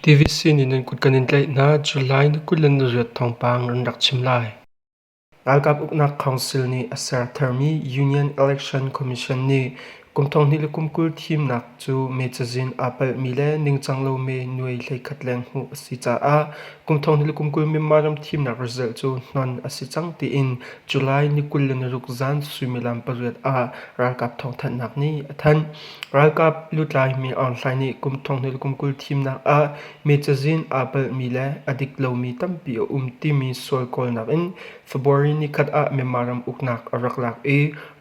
TVC nih nan kut kan in tlaih hna. July ni 28 thawngpang an rak chim lai. Ralkap uknak council nih a ser tharmi Union Election Commission nih kum 2020 thimnak cu mee cazin aa palhmi le ningcang lo mee nuai 11 leng hmuh a si caah kum 2020 Myanmar ram thimnak result cu hnon a si cang tiin July ni 26 zan suimilam pariat ah ralkap thawngthanhnak nih a thanh. Ralkap lutlai Min Aung Hlaing nih kum 2020 thimnak ah mee cazin aa palhmi le a dik lomi tampi a um timi sual kawlnak in February nikhat ah Myanmar ram uknak a rak lak i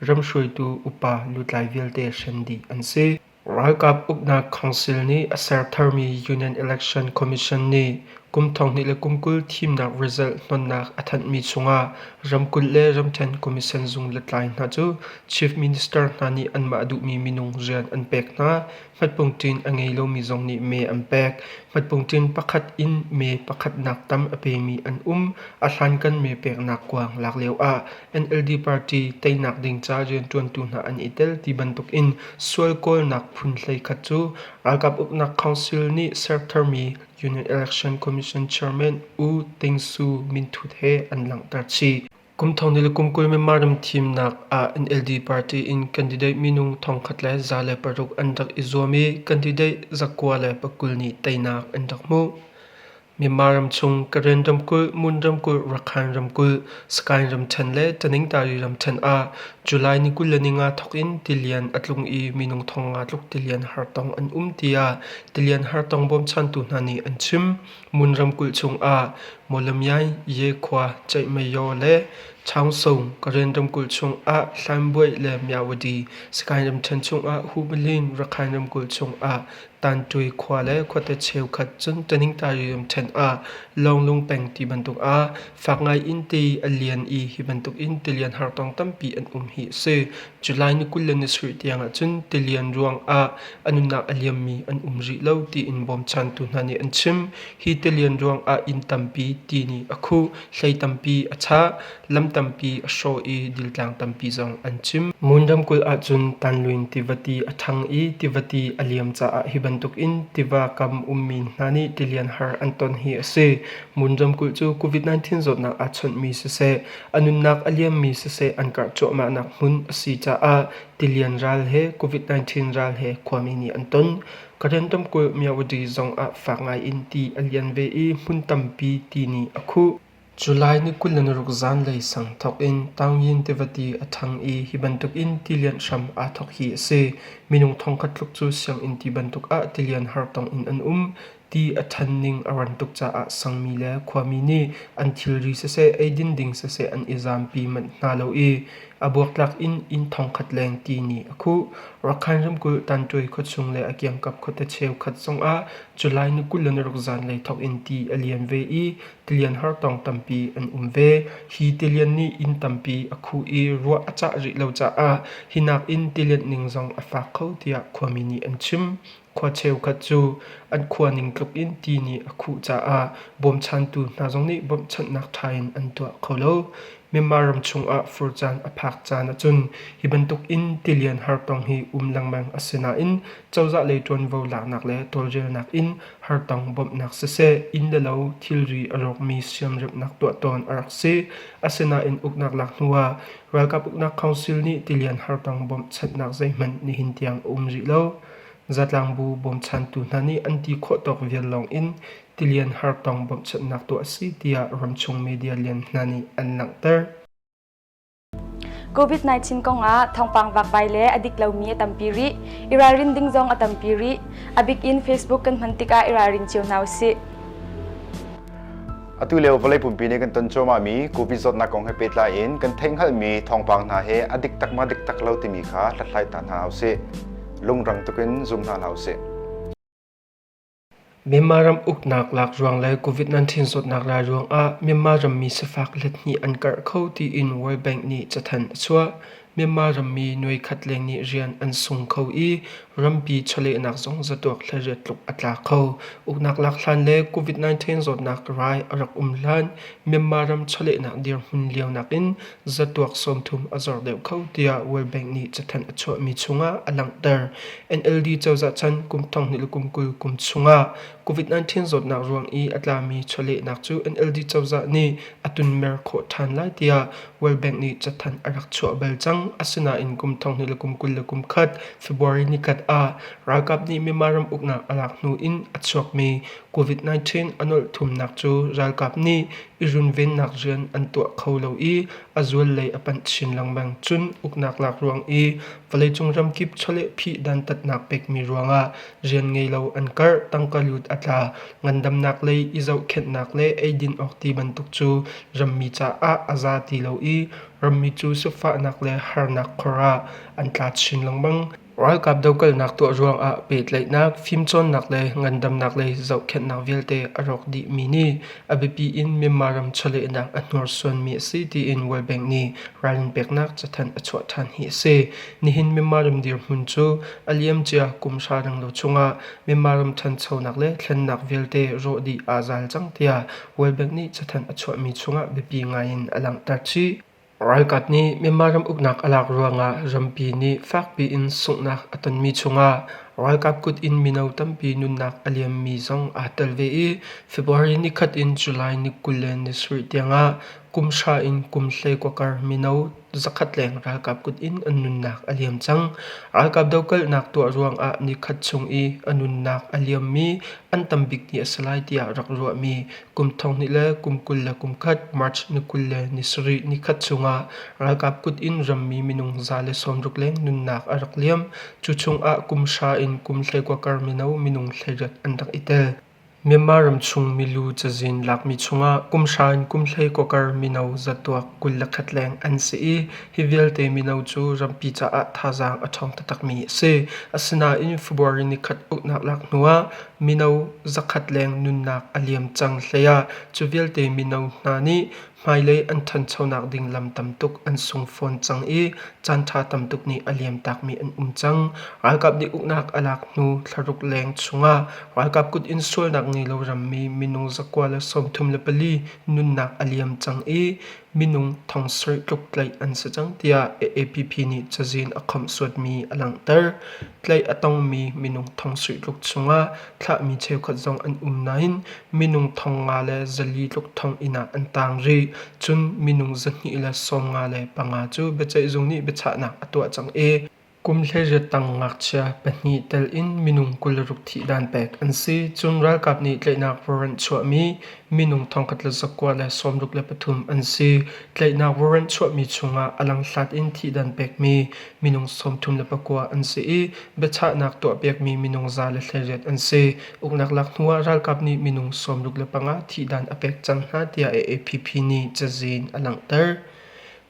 ram hruaitu upa lutlai vialte hren dih an si. Ralkap uknak council nih a ser tharmi Union Election Commission nih kum 2020 thimnak result hnonnak a thanhmi chungah ramkulh le ramṭhen commission zung lutlai hna cu chief minister hna nih anmah duhmi minung rian an pek hna. Hmatpungṭin a ngei lomi zong nih mee an pek. Hmatpungṭin pakhat in mee pakhatnak tam a pemi an um. A hlankan mee peknak kuang lak lioah NLD party teinak ding ca rianṭuantu hna an i tel ti bantukin sual kawlnak phun 11 cu ralkap uknak council nih ser tharmi Union Election Commission Chairman U Ting Su minthut he an langhter chih. Kum thong le kum 20 Myanmar ram thimnak ah NLD party in candidate minung 1,106 an rak i zuam i candidate 920 nih teinak an rak hmuh. Myanmar ram chung Karen ramkulh, Mon ramkulh, Rakhine ramkulh, Sagaing ramṭhen le Taningtari ramṭhen ah July ni 25 thawk in tilian a tlung i minung 5,000 tluk tilian hartong an um tiah Tilian hartong bawmchantu hna nih an chim. Mun ramkulh chungah Mawlamyine, Ye-khua, Ceihmayaw le Chaungsung, Karen ramkulh chungah Hlanbuaih le Myawaddy, Sagaing ramṭhen chungah Hubalin, Rakhine ramkulh chungah Tantui khua le khuate cheukhat cun Taningtari ramṭhen ah Lawnglung peng ti bantuk ah fak ngai in ti a lian i hi bantuk in tilian hartong tampi an um hi a si. July ni 27 tiang ah cun tilian ruang ah a nunnak a liammi an um rih lo tiin bawmchantu hna nih an chim. Hi tilian ruangah inn tampi ti nih a khuh, hlei tampi a chah, lam tampi a hrawh i diltlang tampi zong an cim. Mon ramkulh ahcun Tanluin tiva ti a ṭhang i tiva ti a liam caah hi bantukin tiva kam ummi hna nih tilian har an ton hi a si. Mon ramkulh cu COVID-19 zawtnak aa chawnhmi siseh, a nunnak a liammi siseh an karh cuahmahnak hmun a si caah Tilian ral he COVID-19 ral he khuami nih an ton. Karen ramkulh Myawaddy zong ah fak ngai in ti a lian ve i hmun tampi ti nih a khuh. July ni 26 zanlei sang thawk in Taungyin tiva ti a ṭhang i hi bantuk in tilianh hram aa thawk hi a si. Minung thongkhat tluk cu sianginn ti bantuk ah tilian hartong in an um. Ti a ṭhan ning a ran tuk caah sangmi le khuami nih an thilri siseh eidin ding siseh an i zampi manh hna lo i a buaktlak in inn thongkhat leng ti nih a khuh. Rakhine ramkulh Tanṭuai khuachung le a kiangkap khuate cheukhat zongah July ni 26 zanlei thawk in ti a lian ve i tilian hartong tampi an um ve. Hi tilian nih inn tampi a khuh i ruah a cah rih lo caah hi nakin tilianh ning zong a fak kho tiah khuami nih an chim. Khua cheukhat cu an khua ning tluk in ti nih a khuh caah bawmchantu hna zong nih bawmhchanhnak ṭha in an tuah kho lo. Myanmar ram chungah fur caan a phak caan ahcun hi bantuk in tilian hartong hi um lengmang a si nain cozah lei ṭuanvo laknak le tawlrelnak in hartong bawmhnak siseh, inn le lo thilri a rawkmi siamremhnak tuah tawn a rak si. Asinain uknak lak hnuah ralkap uknak council nih tilian hartong bawmhchanhnak zeihmanh nihin tiang a um rih lo. Zatlangbu bawmchantu hna nih an ti khawh tawk vial lawng in tilian hartong bawmhchanhnak tuah a si tiah ramchung media lian hna nih an langhter. COVID-19 kongah thawngpang vakvai le a dik lomi a tampi rih. I ralrin ding zong a tampi rih. A bik in Facebook kan hman tikah i ralrin cio hna usih. Atu lio vawlei pumpi nih kan ton cuahmahmi COVID zawtnak kong he pehtlai in kan theihhngalhmi thawngpang hna he a dik tak ma dik tak lo timi kha hlathlai ta hna usih. Lungrang tukin zum hna hlah usih. Myanmar ram uknak lak ruang le COVID-19 zawtnak rai ruangah Myanmar rammi sifak let hnih an karh kho tiin World Bank nih cathanh a chuah. Myanmar rammi nuai khat leng nih rian an sung kho i rampi chawlehnak zong zatuak 18 tluk a tla kho. Uknak lak hlan le COVID-19 zawtnak rai a rak um hlan Myanmar ram chawlehnak dirhmun lio nakin zatuak 30 a zor deuh kho tiah World Bank nih cathanh a chuahmi chungah a langhter. NLD cozah chan kum 2020 kum chungah COVID-19 zawtnak ruang i a tlami chawlehnak cu NLD cozah nih a tunmer khawh ṭhan lai tiah World Bank nih cathanh a rak chuah bal cang. Asinain kum 2021 February nikhat ah ralkap nih Myanmar ram uknak a lak hnu in a chuakmi COVID-19 a nolh thumnak cu ralkap nih i runvennak rian an tuah kho lo i a zual lei a panh chin lengmang. Cun uknak lak ruang i vawleicung ramkip chawleh phih dantatnak pekmi ruangah rian ngei lo an karh, tangka lut a tla, ngandamnak lei i zohkhenhnak le eidin awk ti bantuk cu rammi caah a za ti lo i rammi cu sifahnak le harnak khor ah an tla chin lengmang. Ralkap dokalnak tuah ruangah pehtlaihnak, fimcawnnak le ngandamnak lei zohkhenhnak vialte a rawk dihmi nih a biapi in Myanmar ram chawlehnak a hnorsuanmi a si tiin World Bank nih ralrin peknak cathanh a chuah ṭhan hi a si. Nihin Myanmar ram dirhmun cu a liamcia kum hra renglo chungah Myanmar ram ṭhanchonak le thlennak vialte rawh dih aa zal cang tiah World Bank nih cathanh a chuahmi chungah biapi ngaiin a langhter chih. Ralkap nih Myanmar ram uknak a lak ruangah rampi nih fakpi in sunghnak a tonmi chungah ralkap kut in mino tampi nunnak a liammi zong aa tel ve i February nikhat in July ni 27 tiangah kum hra in kum 19 kar mino 100 leng ralkap kut in an nunnak a liam cang. Ralkap dokalnak tuah ruangah nikhat chung i a nunnak a liammi an tam bik ni a si lai tiah rak ruahmi kum 2021 March ni 27 nikhat chungah ralkap kut in rammi minung 160 leng nunnak a rak liam. Cu chungah kum hra in kum 19 kar mino minung 18 an rak i tel. Myanmar ramchung milu cazin lakmi chungah kum hra in kum 19 kar mino zatuak 21 leng an si i hi vialte mino cu rampi caah thazaang a ṭhawng taktakmi a si. Asinain February nikhat uknak lak hnuah mino 100 leng nunnak a liam cang hleiah cu vialte mino hna nih hmailei an ṭhanchonak ding lam tamtuk an sung fawn cang i caanṭha tamtuk nih a liamtakmi an um cang. Ralkap nih uknak a lak hnu thlaruk leng chungah ralkap kut in sualnak ngei lo rammi minung 134 nunnak a liam cang i minung thong sarih tluk tlaih an si cang tiah AAPP nih cazin a khawmhsuatmi a langhter. Tlaih a tongmi minung thong sarih tluk chungah thlahmi cheukhat zong an um nain minung 5400 tluk thonginn ah an taang rih. Cun minung 295 cu biaceihzung nih biachahnak a tuah cang i kum 18 tang ngakchia pahnih tel in minung 26 thihdan pek an si. Cun ralkap nih tlaihnak warrant chuahmi minung 1,963 an si. Tlaihnak warrant chuahmi chungah a langhlat in thihdan pekmi minung 34 an si i biachahnak tuahpiakmi minung 118 an si. Uknak lak hnuah ralkap nih minung 65 thihdan a pek cang hna tiah AAPP nih cazin a langhter.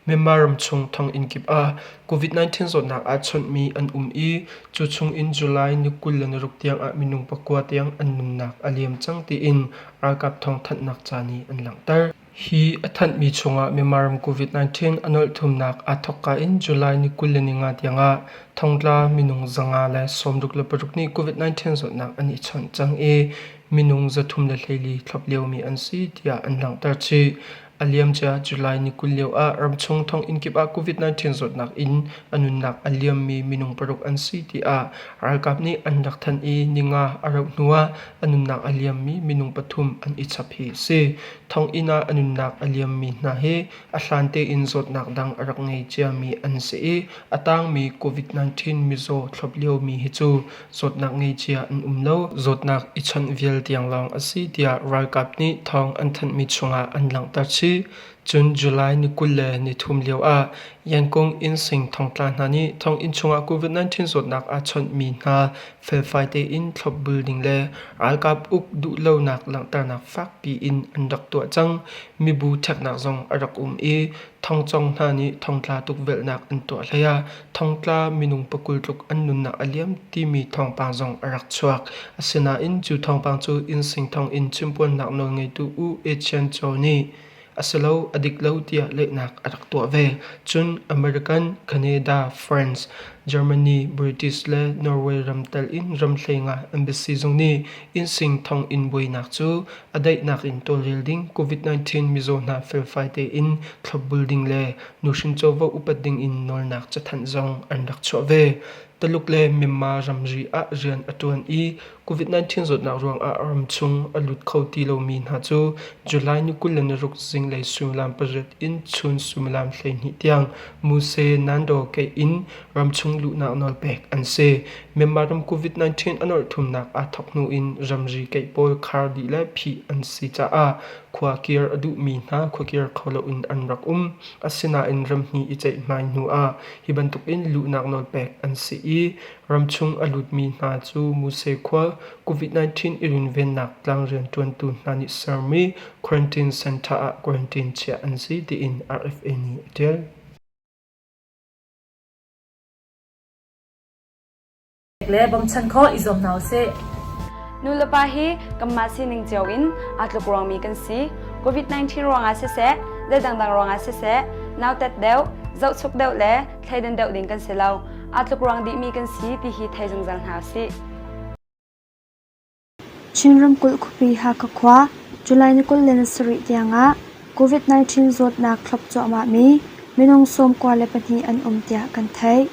Myanmar ramchung thonginn kip ah COVID-19 zawtnak aa chawnhmi an um i cu chungin July ni 26 tiang ah minung pakua tiang an nunnak a liam cang tiin ralkap thawngthanhnak ca nih an langhter. Hi a thanhmi chungah Myanmar ram COVID-19 a nolh thumnak aa thawkka in July ni 25 tiangah thongtla minung 166 nih COVID-19 zawtnak an i chawnh cang i minung 314 thlop liomi an si tiah an langhter chih. A liamcia July ni 20 lio ah ramchung thonginn kip ah COVID-19 zawtnak in a nunnak a liammi minung paruk an si tiah ralkap nih an rak thanh i ninga a rauh hnuah a nunnak a liammi minung pathum an i chap hi a si. Thonginn ah a nunnak a liammi hna hi a hlan tein zawtnak dang a rak ngei ciami an si i a tangmi COVID-19 mizaw thlop liomi hi cu zawtnak ngei cia an um lo. Zawtnak i chawnh vial tiang lawng a si tiah ralkap nih thawng an thanhmi chungah an langhter chih. Cun July ni 23 lioah Yangon Innsing thongtla hna nih thonginn chungah COVID-19 zawtnak aa chawnhmi hna felfai tein thlopbul ding le ralkap uk duhlonak langhternak fakpi in an rak tuah cang. Mibu ṭheknak zong a rak um i thongcong hna nih thongtla tukvelhnak an tuah hleiah thongtla minung pakul tluk an nunnak a liam timi thawngpang zong a rak chuak. Asinain cu thawngpang cu Innsing thonginn chimpuannak nawlngeitu U Achian Cho nih. a si lo, a dik lo tiah lehnak a rak tuah ve. Cun American, Canada, France, Germany, British le Norway ram tel in ram 15 embassy zong nih innsing thonginn buainak cu a daihnak in tawlrel ding, COVID-19 mizaw hna felfai tein thlopbul ding le nuhrin covo upat ding in nawlnak cathanh zong an rak chuah ve. Taluk le Myanmar ramri ah rian a ṭuan i COVID-19 zawtnak ruangah ramchung a lut kho ti lomi hna cu July ni 26 zinglei suimilam 8 in chun suimilam 12 tiang Muse Nando keih in ramchung luhnak nawl pek an si. Myanmar ram COVID-19 a nolh thumnak aa thawk hnu in ramri keih pawl khar dih le phih an si caah khua kir a duhmi hna khuakir kho loin an rak um. Asinain ramhnih i ceihmai hnu ah hi bantukin luhnak nawl pek an si i ramchung a lutmi hna cu Muse khua COVID-19 i runvennak tlangrian ṭuantu hna nih sermi quarantine center ah quarantine chiah an si tiin RFA nih a ṭial. Le bawmchan khawh i zuam hna usih. Nulepa hi kanmah sining cio in aa tluk ruangmi kan si. COVID-19 ruangah siseh, zei dangdang ruangah siseh, nautat deuh, zohchuk deuh le thleidan deuh ding kan si lo. Aa tluk ruang dihmi kan si ti hi thei zungzal hna usih. Chin ramkulh khuapi Hakha khua July ni 27 tiangah COVID-19 zawtnak thlop cuahmahmi minung 94 an um tiah kan theih.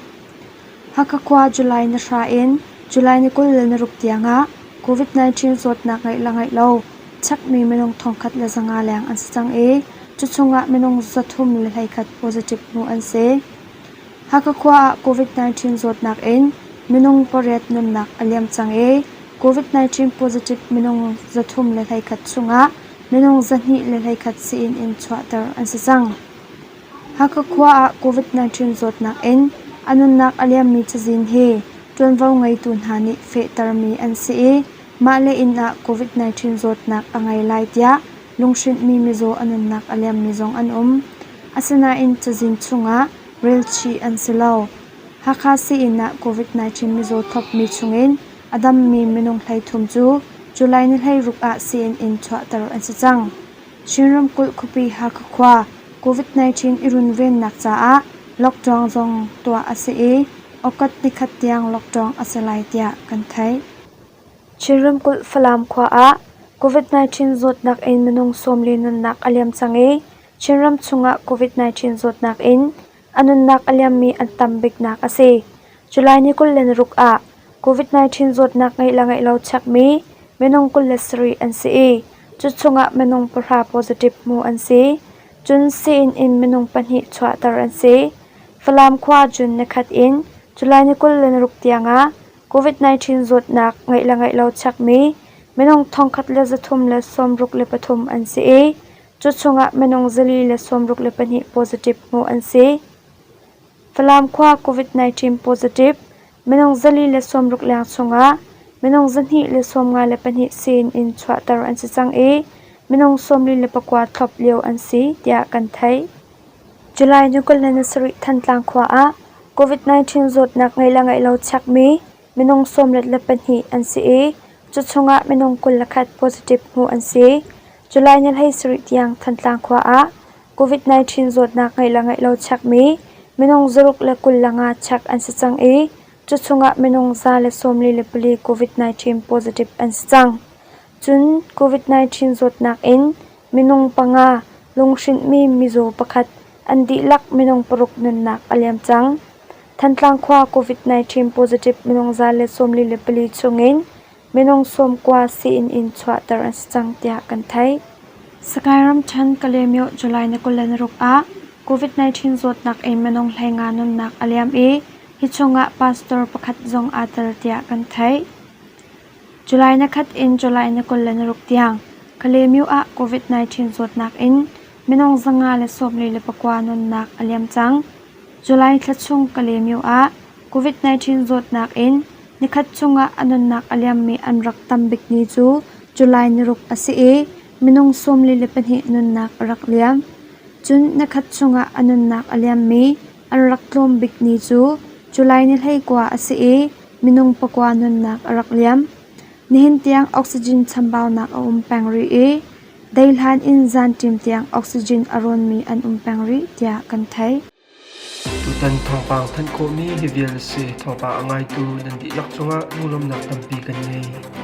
Hakha khua July ni 9 in July ni 26 tiangah COVID-19 zawtnak ngeih le ngeih lo chekmi minung 1,500 leng an si cang i cu chungah minung 321 positive hmuh an si. Hakha khua ah COVID-19 zawtnak in minung pariat nunnak a liam cang i COVID-19 positive minung 321 chungah minung 221 sii-inn in chuahter an si cang. Hakha khua ah COVID-19 zawtnak in a nunnak a liammi cazin hi ṭuanvo ngeitu hna nih fehtermi an si i mah le inn ah COVID-19 zawtnak a ngei lai tiah lunghrinhmi mizaw a nunnak a liammi zong an um. Asinain cazin chungah relchih an si lo. Hakha sii-inn ah COVID-19 mizaw thawkmi chungin a dammi minung 33 cu July ni 16 ah sii-inn in chuahter an si cang. Chin ramkulh khuapi Hakha khua COVID-19 i runvennak caah lockdown zong tuah a si i August nikhat tiang lockdown a si lai tiah kan theih. Chin ramkulh Falam khua ah COVID-19 zawtnak in minung 40 nunnak a liam cang i Chinram chungah COVID-19 zawtnak in a nunnak a liammi an tam biknak a si. July ni 26 ah COVID-19 zawtnak ngeih le ngeih lo chekmi minung 27 an si i cu chungah minung pahra positive hmuh an si. Cun sii-inn in minung pahnih chuahter an si. Falam khua June nikhat in July ni 26 tiangah COVID-19 zawtnak ngeih le ngeih lo chekmi minung 1363 an si i Cu chungah minung 462 positive hmuh an si. Falam khua COVID-19 positive minung 160 leng chungah minung 294 sii-inn in chuahter an si cang i minung 44 thlop lio an si tiah kan theih. July ni 27 Thantlang khua ah COVID-19 zawtnak ngei le ngeih lo chekmi minung 24 an si i cu chungah minung 21 positive hmuh an si. July ni 17 tiang Thantlang khua ah COVID-19 zawtnak ngeih le ngeih lo chekmi minung 625 chek an si cang i cu chungah minung 144 COVID-19 positive an si cang. Cun COVID-19 zawtnak in minung panga lunghrinhmi mizaw pakhat an dihlak minung paruk nunnak a liam cang. Thantlang khua COVID-19 positive minung 144 chungin minung 90 sii-inn in chuahter an si cang tiah kan theih. Sagaing ramṭhen Kalaymyo July ni 26 ah COVID-19 zawtnak in minung 15 nunnak a liam i hi chungah pastor pakhat zong aa tel tiah kan theih. July ni khat in July ni 26 tiang Kalaymyo ah COVID-19 zawtnak in minung 549 nunnak a liam cang. July thla chung Kalaymyo ah COVID-19 zawtnak in nikhat chungah a nunnak a liammi an rak tam bik ni cu July ni ruk a si i minung 42 nunnak a rak liam. Cun nikhat chungah a nunnak a liammi an rak tlawm bik ni cu July ni 19 a si i minung pakua nunnak a rak liam. Nihin tiang oxygen chambaunak a um peng rih i. Deihlan in zanṭim tiang oxygen a rawnmi an um peng rih tiah kan theih. Tutan thawngpang thanh khawhmi hi vial a si. Thawngpang a ngaitu nan dihlak cungah lunglawmhnak tampi kan ngei.